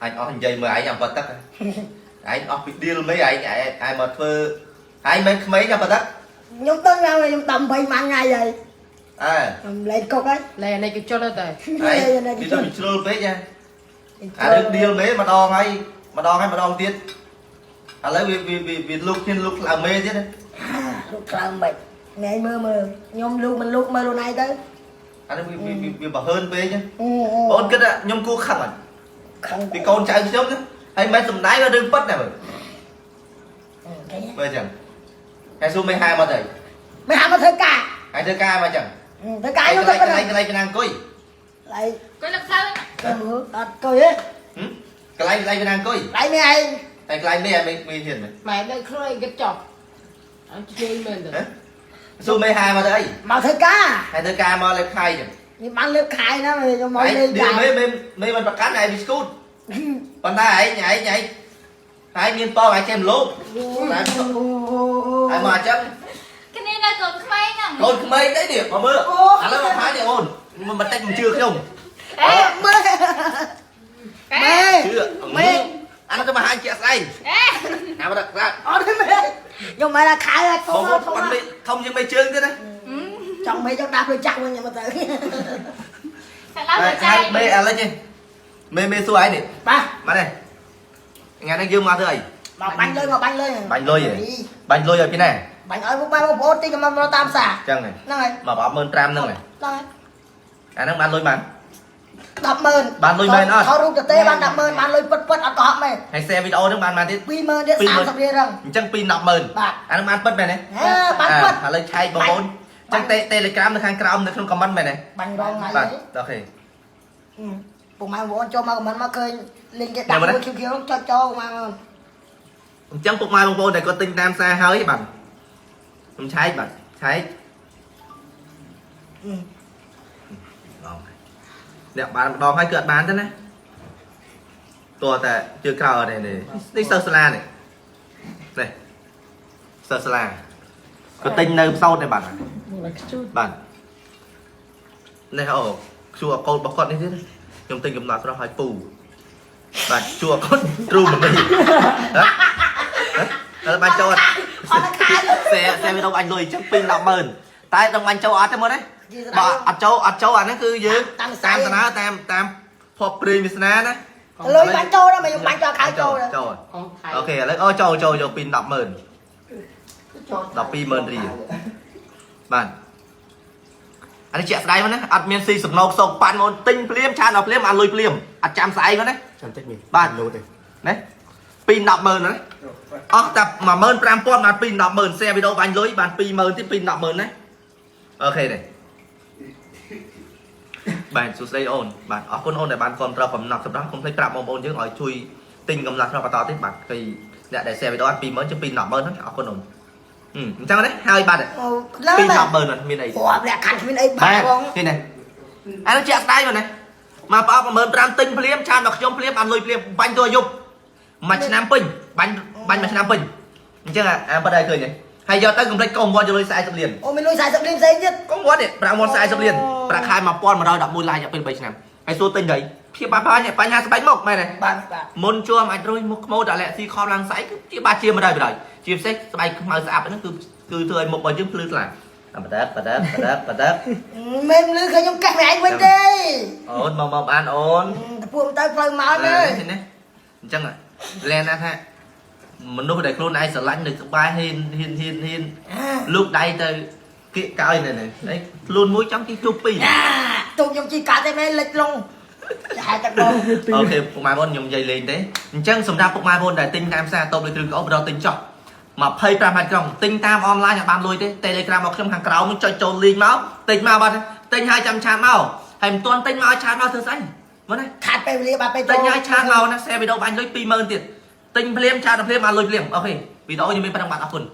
អញអស់និយាយមើលឯងអំបទឹកឯងអស់ពីឌីលមេឯងឯងមកធ្វើឯងមិនក្មេងអំបទឹក ខ្ញុំដឹងថាខ្ញុំ18ម៉ាន់ថ្ងៃហើយ អើ ខ្ញុំលេងកុកហើយ លែនេះគេចុះទៅ ឯងវាទៅជ្រុលពេកណាអារឿងឌីលមេម្ដងហើយម្ដងហើយម្ដងទៀតឥឡូវវាវាវាលុកគ្នាលុកខ្លាំងមេទៀតណា លូកខ្លាំងមិនណែមើលមើលខ្ញុំលូកមិនលូកមើលខ្លួនឯងទៅ អានេះវាវាបើហើនពេកណា អូ អូនគិតថាខ្ញុំគួរខឹងអត់ ខឹង ពីកូនចៅខ្ញុំណាហើយមិនសំដែងរឿងពិតណាមើល គេ មើលចឹងហើយស៊ូមេហាមកទៅ មិនហាមកធ្វើការ ហើយធ្វើការមកចឹង ធ្វើការខ្ញុំទៅ កន្លែងកន្លែងកន្លែងអង្គុយ ឡៃ កុយលឹកសៅ មើលអត់កុយទេ កន្លែងកន្លែងកន្លែងអង្គុយ ឡៃនេះឯង តែកន្លែងនេះឯងមេហ៊ានមែន ម៉ែនៅខ្លួនឯងគេចុះអញជួយមែនទៅ ស៊ូមេហាមកទៅអី មកធ្វើការ ហើយធ្វើការមកលេបខៃចឹង នេះបានលើកខែណាខ្ញុំមក ឯង លេង ឌីលមេមេមេមិនប្រកាន់ឯងវាស្គូតប៉ុន្តែឯងឯងឯងឯងមានប៉ឯងចេះមលោបតែឯងមកអញ្ចឹង គ្នានៅកូនក្មេងហ្នឹង កូនក្មេងទេនេះមកមើលឥឡូវមកផានេះអូនមិនបន្តិចមិនជឿខ្ញុំ អេ មើលមេ ជឿមេអានោះទៅមកហាញជាក់ស្អែង អេ អាមកដល់ អត់ទេមេខ្ញុំមកថាខែធំ បងប្អូន ធំ ប៉ុនមេធំជាងមេជើងទៀតណា ចង់មេចង់ដាក់ផ្លូវចាក់វិញខ្ញុំទៅ តែឡើងទៅចៃ មេឥឡូវនេះមេមេសួរឯងនេះ បាទ មកនេះថ្ងៃនេះយើងមកធ្វើអី មកបាញ់លុយមកបាញ់លុយ បាញ់លុយហ៎បាញ់លុយឲ្យពីណា បាញ់ឲ្យពុកម៉ែបងប្អូនតិចមកមកតាមសារ ចឹងហ៎ ហ្នឹងហើយ មកប្រអប់15000ហ្នឹងហ៎ ហ្នឹងហើយ អាហ្នឹងបានលុយបាន 100,000 បានលុយមែនអត់ ថតរូបទៅទេបាន100,000បានលុយពិតពិតអត់កុហកមែន ហើយ share វីដេអូហ្នឹងបានបានទៀត 20000ទៀត30រៀលរឹង អញ្ចឹង2 100,000 បាទ អាហ្នឹងបានពិតមែនទេ ហេបានពិត ឥឡូវឆែកបងប្អូនអញ្ចឹង Telegram នៅខាងក្រោមនៅក្នុង comment មែនទេ បាញ់រងថ្ងៃ បាទអូខេ ពុកម៉ែបងប្អូនចូលមក comment មកឃើញលីងគេដាក់មួយខៀវខៀវចុចចូលមក អញ្ចឹងពុកម៉ែបងប្អូនដែលគាត់ទិញតាមសារហើយបាទខ្ញុំឆែកបាទឆែកអ្នកបានម្ដងហើយគឺអត់បានទេណាតោះតែជឿក្រោយនេះនេះនេះសិស្សសាលានេះនេះសិស្សសាលាគាត់ទិញនៅផ្សោតនេះបាទបាទនេះអូជួអកូតរបស់គាត់នេះទៀតខ្ញុំទិញកំណត់ស្រស់ឲ្យពូបាទជួអកូតទ្រូមនេះហ៎ហ៎បាញ់ចូលអត់ អត់ខាយ សែសែវីដេអូអញលុយអញ្ចឹង2 100,000តែដល់បាញ់ចូលអត់ទេមើលណាបើអត់ចូលអត់ចូលអាហ្នឹងគឺយើងតាមតាណាតាមតាមភពព្រាយវាសនាណា លុយបាញ់ចូលដល់មកខ្ញុំបាញ់ចូលខៅចូល ចូល កងថៃ អូខេឥឡូវអូចូលចូលយក2 100,000 120,000រៀលបាទអានេះជាក់ស្ដែងមកណាអត់មានស៊ីសំណោកសោកប៉ាន់មកទិញភ្លាមឆានដល់ភ្លាមអាលុយភ្លាមអត់ចាំស្អែកមកណា ចាំតិចនេះ បាទ លោតទេ ណា2 100,000ណាអស់តែ15000បាន2 100,000 share វីដេអូបាញ់លុយបាន20000ទៀត2 100,000ណាអូខេទេបាទសួស្តីអូនបាទអរគុណអូនដែលបានគ្រប់គ្រងកំណត់សម្រាប់កុំភ្លេចប្រាប់បងប្អូនយើងឲ្យជួយទិញកំណត់សម្រាប់បន្តទៀតបាទគឺអ្នកដែល share វីដេអូ20000ជា2 100,000ហ្នឹងអរគុណអូនអញ្ចឹងណាហើយបាទ2 អូឡើង 100,000ហ្នឹងមានអី រាប់លក្ខខណ្ឌគ្មានអីបា បាទ ក់បង នេះណាអានោះជាក់ស្ដែងមកណាមកប្រអប់15000ទិញភ្លាមឆានដល់ខ្ញុំភ្លាមអានលុយភ្លាមបាញ់ទៅអាយុមួយឆ្នាំពេញបាញ់បាញ់មួយឆ្នាំពេញអញ្ចឹងអាបើដែរឃើញទេហើយយកទៅកុំភ្លេចកុំវត្តយកលុយ40លាន អូមានលុយ40លានផ្សេងទៀត កុំវត្តនេះប្រាក់វត្ត40លានប្រាក់ខែ1111ឡាយពេល3ឆ្នាំហើយសួរទិញទៅព្យាបាលបញ្ហាស្បែកមុខមែនទេ បាទបាទ មុនជួមអាចរុយមុខខ្មោចដល់លាក់ស៊ីខំឡើងស្អែកគឺជាបាជាមិនដែរបណ្ដោយជាពិសេសស្បែកខ្មៅស្អាប់ហ្នឹងគឺគឺធ្វើឲ្យមុខរបស់យើងភ្លឺថ្លាបដាបដាបដាបដា មិនលឺឃើញខ្ញុំកេះមិនឯងវិញទេ អូនមកមកបានអូន ទៅពួកទៅផ្លូវមកទេ នេះអញ្ចឹងលែនណាថាមនុស្សដែលខ្លួនឯងស្រឡាញ់នៅក្បែរហ៊ានហ៊ានហ៊ានហ៊ានលូកដៃទៅគៀកកោយនេះនេះខ្លួនមួយចង់ជិះទូពីរ ទូខ្ញុំជីកាត់ទេមែនលិចលងហែទឹកបង អូខេពុកម៉ែបងខ្ញុំនិយាយលេងទេអញ្ចឹងសម្រាប់ពុកម៉ែបងដែលទិញតាមផ្សារតូបលើគ្រឿងក្អូបដល់ទិញចោះ25ហាត់ក្រុងទិញតាមអនឡាញឲ្យបានលុយទេ Telegram របស់ខ្ញុំខាងក្រោមចុចចូលលីងមកទិញមកបាទទិញហើយចាំឆាតមកហើយមិនទាន់ទិញមកឲ្យឆាតមកធ្វើស្អីមើលណា ខាតពេលវេលាបាទពេល ទិញឲ្យឆាតមកណា share វីដេអូបាញ់លុយ20000ទៀតទិញភ្លាមឆាតភ្លាមបានលុយភ្លាមអូខេវីដេអូខ្ញុំមានប៉ុណ្្នឹងបាទអរគុណ។